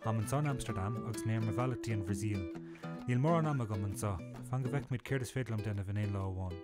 Táim anseo in Amsterdam agus mé ar mo bhealach dtí an Bhrasaíl. Níl mórán ama agam anseo. Fan go bhfeicfimid céard is féidir liom déanamh in aon lá amháin.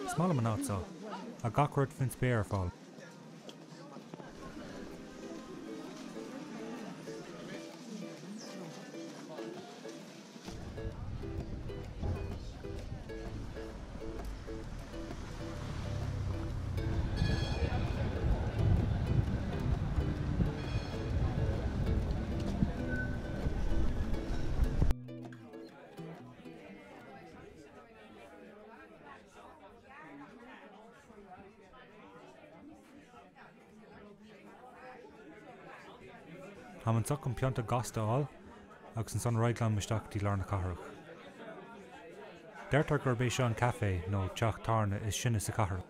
Is maith liom an áit seo. Tá gach rud faoin spéir ar fáil. Táim anseo chun pionta gasta a fháil agus ansan ar aghaidh liom isteach go dtí lár na cathrach. Deirtear gurb é seo an caife, nó teach tábhairne, is sine sa chathair.